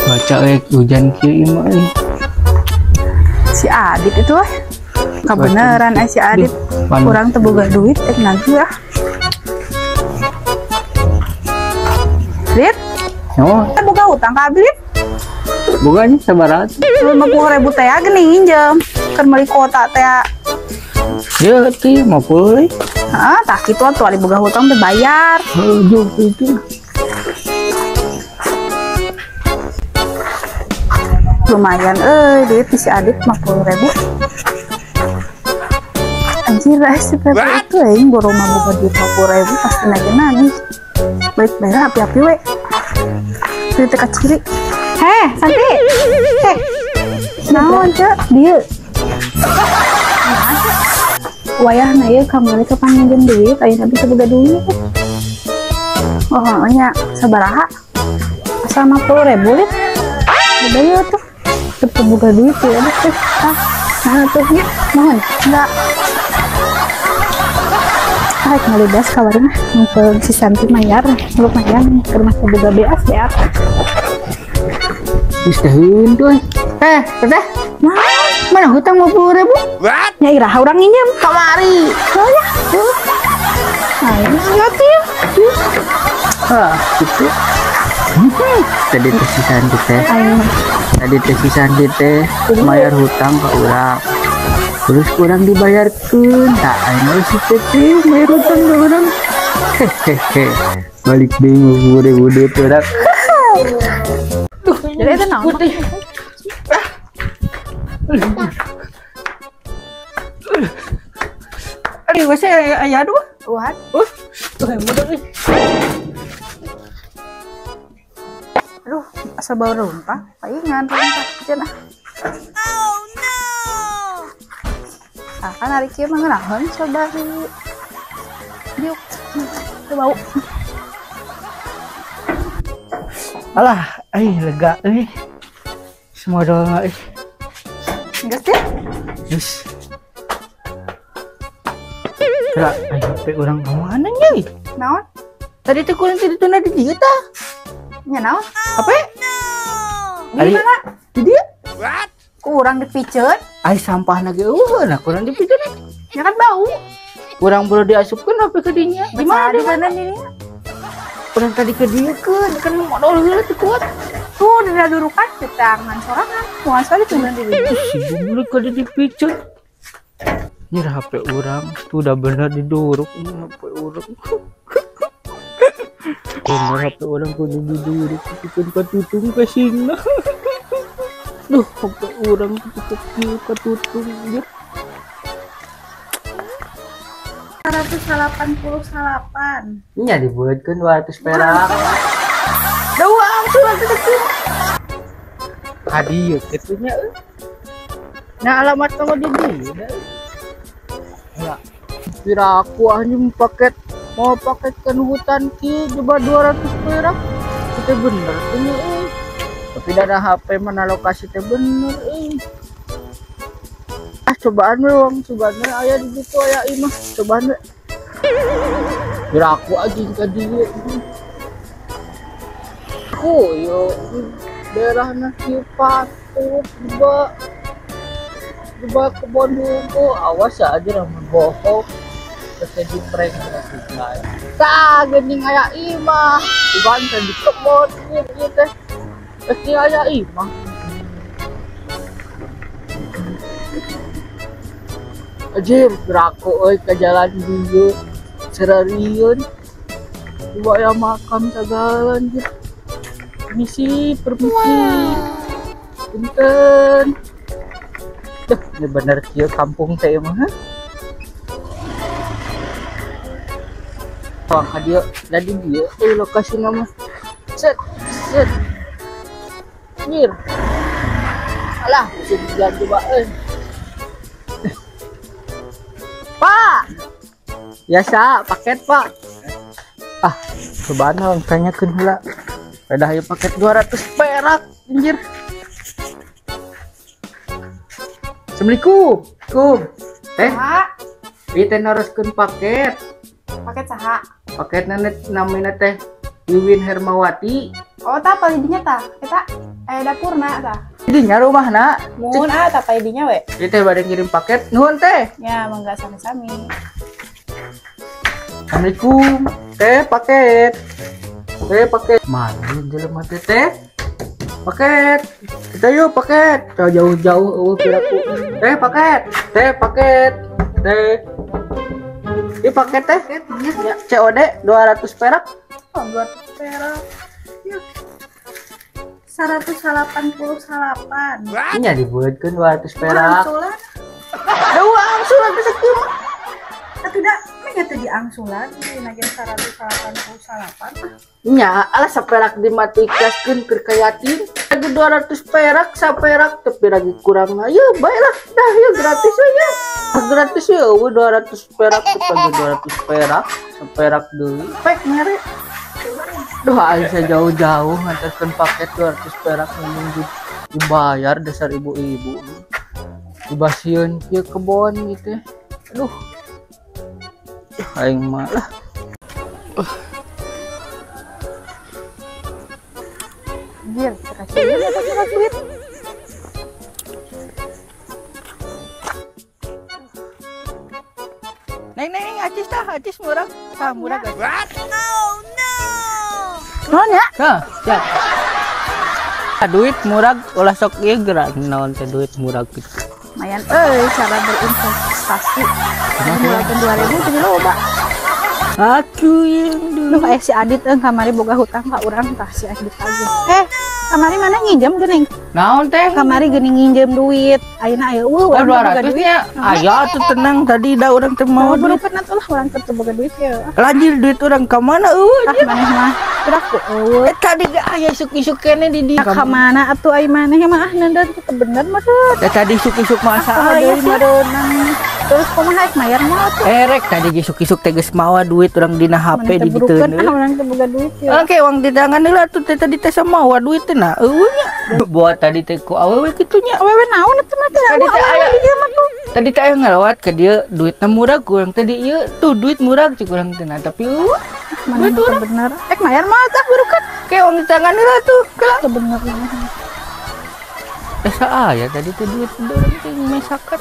Baca hujan kieu mah euy. Si Adit itu eh. Kebenaran si Adit. Kurang teu boga duit ek nagih ah. Dit? Oh. Boga utang ka abdi? Boga nya sabaraha? 50.000 teh geuning nginjem. Keur meuli kuota teh. Dia teh 50 euy. Heeh, tah kitu atuh ari boga hutang teh bayar. Heuh, itu. Lumayan euy duit si Adit 50.000. Anjir, si Pepe itu aing boro mah boga duit 50.000 pasti nagih-nagih. Balik bayar api-api we. Duit teh kaciri. Heh, Santi. Heh. Naon, Cek? Dieu. Wayahna ieu kamari kapan nginjem duit, ayeuna bisa boga duit. Oh, nya sabaraha? Asa 50.000 lit. Udah ya tuh. Tetep boga duit ya tuh. Tah. Nah, tuh nya, mohon. Enggak. Arek ngalidas kabarna ngumpul si Santi mayar, lumayan ke rumah boga beas beak. Geus teh heunteuy. Eh, teteh. Mana hutang 50.000? What? Nya iraha urang nginjem kamari. Oh ya. Nah, ini atuh ya. Ah, gitu. Tadi teh si Santi teh. Tadi teh si Santi teh mayar hutang ka urang. Terus kurang dibayarkeun. Tah ayeuna si teteh mayar hutang ka urang. Hehehe. Balik deui 50.000 duit urang. Tuh, jadi eta naon? Aduh, saya ayah dua. What? Tuh mudah euy. Aduh, asa bau rumpah. Paingan rumpah cenah. Oh no. Ah, kan ari kieu mah ngeunaheun coba di diuk. Teu bau. Alah, euy lega euy. Semua doang euy. Geus teh? Geus. Kira ayo HP urang ka mana nya euy? Naon? Tadi teh kurang teh ditunda di dieu tah. Nya naon? HP? Di mana? Di dieu. What? Kurang dipiceun. Ai sampahna ge eueuh nah kurang dipiceun. Nya kan bau. Kurang boro diasupkeun HP ke dinya. Di mana di mana dinya? Kurang tadi ke dieu keun kan modal heula teu kuat. Tuh dina durukan di tangan sorangan. Moal soalnya ditunda di dieu. Si goblok kada dipiceun. Nyir HP urang tuh udah bener diduruk ini HP urang. Bener HP urang kudu diduruk pikeun katutung kasingna. Duh, HP urang pikeun katutung anjir. 188. Nya dibuatkeun 200 perak. Doang surat itu. Hadieu kitu nya. Nah alamat kamu di dieu. Ya, kira aku anjing paket mau paket kan hutan ki coba 200 perak. Itu bener ini eh. Tapi dana HP mana lokasi teh bener eh. Ah cobaan we wong cobaan we aya di ditu aya imah cobaan we. Kira aku anjing ka dieu. Aku yo daerahna kieu patut coba coba kebon hukum awas ya aja ramun bohong terus jadi prank terus tah geuning aya imah bukan di kebon ieu teh terus aya imah anjir berako euy ka jalan dieu serarieun coba aya makam sagala anjir permisi permisi punten. Duh, ini bener kieu kampung teh mah. Wah, ka dieu, da di dieu euy lokasina mah. Set, set. Nyir. Alah, bisa dijalan coba euy. Pak. Biasa, paket, Pak. Ah, cobaan urang tanyakeun heula. Pedah ieu paket 200 perak anjir. Assalamualaikum. Kum. Teh. Ieu teh naroskeun paket. Paket saha? Paket namina teh Wiwin Hermawati. Oh, tah palidinya tah. Eta aya dapurna tah. Dinya rumahna. Mun ah tah palidinya we. Ieu teh bade ngirim paket. Nuhun teh. Ya, mangga sami-sami. Assalamualaikum. Teh paket. Teh paket. Mana jelema teh teh? Paket. Kita yuk paket. Jauh-jauh eueuh piraku. Teh paket. Teh paket. Teh. Ini paket teh. Ya, COD 200 perak. Oh, 200 perak. Ya. 188. Ini dibuatkan 200 perak. Angsulan. Dua angsulan bisa kieu. Atuh da, mah teu diangsulan dina ge 188. Nya, alah saperak dimatiiklaskeun keur ka yatim. Lagi 200 perak saperak tapi lagi kurang. Ayo baiklah, dah ya gratis aja. Gratis ya, eueuh 200 perak tapi 200 perak, saperak deui. Pek mere. Duh, aing jauh-jauh nganterkeun paket 200 perak ngomong dibayar dasar ibu-ibu. Dibasieun kieu kebon gitu. Aduh. Aing mah lah. Anjir, kasih duit. Neng, neng, acis tah, acis murah. Tah murah guys. Oh no. Naon ya? Hah, ya. Duit murah ulah sok ieu geura naon teh duit murah gitu. Lumayan euy cara berinvestasi. Murahkeun 2000 jadi loba. Aku yang dulu. Duh, si Adit kamari boga hutang ka urang tah si Adit aja. Kamari mana nginjem geuning? Naon teh? Kamari geuning nginjem duit. Ayeuna aya eueuh urang boga 200 nya. Aya atuh tenang tadi da urang teh mau duit. Bener atuh lah urang teh boga duit ya. Lanjir duit urang ka mana eueuh? Ah maneh mah piraku eueuh. Tadi ge aya isuk-isuk keneh di dieu. Ka mana atuh ai maneh mah ah neundeun teu bener mah tuh. Tadi isuk-isuk mah asa aya sih. Terus kumaha rek mayar mah atuh? Erek tadi ge isuk-isuk teh geus mawa duit urang dina HP di ditu. Ah urang teu boga duit ya. Oke, uang di tangan heula atuh teh tadi teh mawa duit teh nah eueuh nya. Buat tadi teh ku awewe kitu nya. Awewe naon atuh mah teh? Tadi teh aya tadi teh aya ngalewat ke dia duitna murah kurang tadi ieu tuh duit murah cik urang teh nah tapi eueuh. Mana bener. Rek mayar mah tah burukan. Ke uang di tangan heula tuh. Teu bener. Asa aya tadi teh duit urang teh mesakat.